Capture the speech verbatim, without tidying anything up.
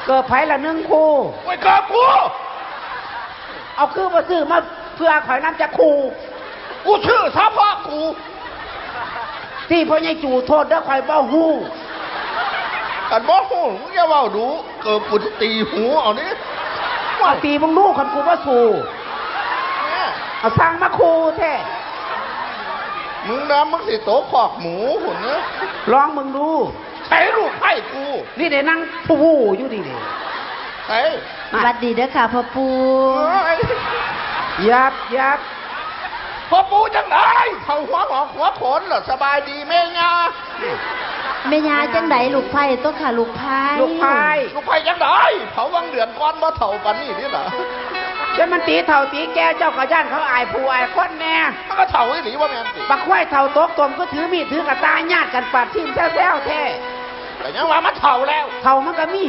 เกิดไผละหนึ่งคู่ โอ้ย เกิดกู เอาคือบ่ซื้อมาเพื่อข่อยนำจักคู่ กูซื้อเฉพาะกู ที่พ่อใหญ่จูโทษเด้อข่อยบ่ฮู้ อันบ่ฮู้ มึงอย่าเว้าดู เกิดกูสิตีหูเอานี่ เอาตีมึงดูคันกูบ่สู้ เนี่ย เอาสั่งมาคู่แท้ มึงนะ มึงสิโตคอกหมูหุ่นเนอะ ลองมึงดู ใช้ลูกไผ่กู นี่ได้นั่งผู้อยู่นี่เด้ ใช้ หวัดดีเด้อค่ะพ่อปู่ เอ้ย ยับยับ พ่อปู่จังได๋ เขาหัวหงอกหัวโขนเหรอ สบายดีแม่ย่า แม่ย่าจังได๋ ลูกไผ่ตัวค่ะ ลูกไผ่ ลูกไผ่ ลูกไผ่จังได๋ เขาวังเดือนก่อนบ่เฒ่าปานนี้นี่ล่ะ จะมันตีเฒ่าตีแก่เจ้าก็ย่านเขาอายผู้อายคนแน่ มันก็เฒ่าอีหลีว่าแม่นติ บักควายเฒ่าตกตมก็ถือมีดถือกระต่ายญาติกันปาดทิ่มแซวๆแท้ แต่ยังว่ามันเฒ่าแล้ว เฒ่ามันก็มี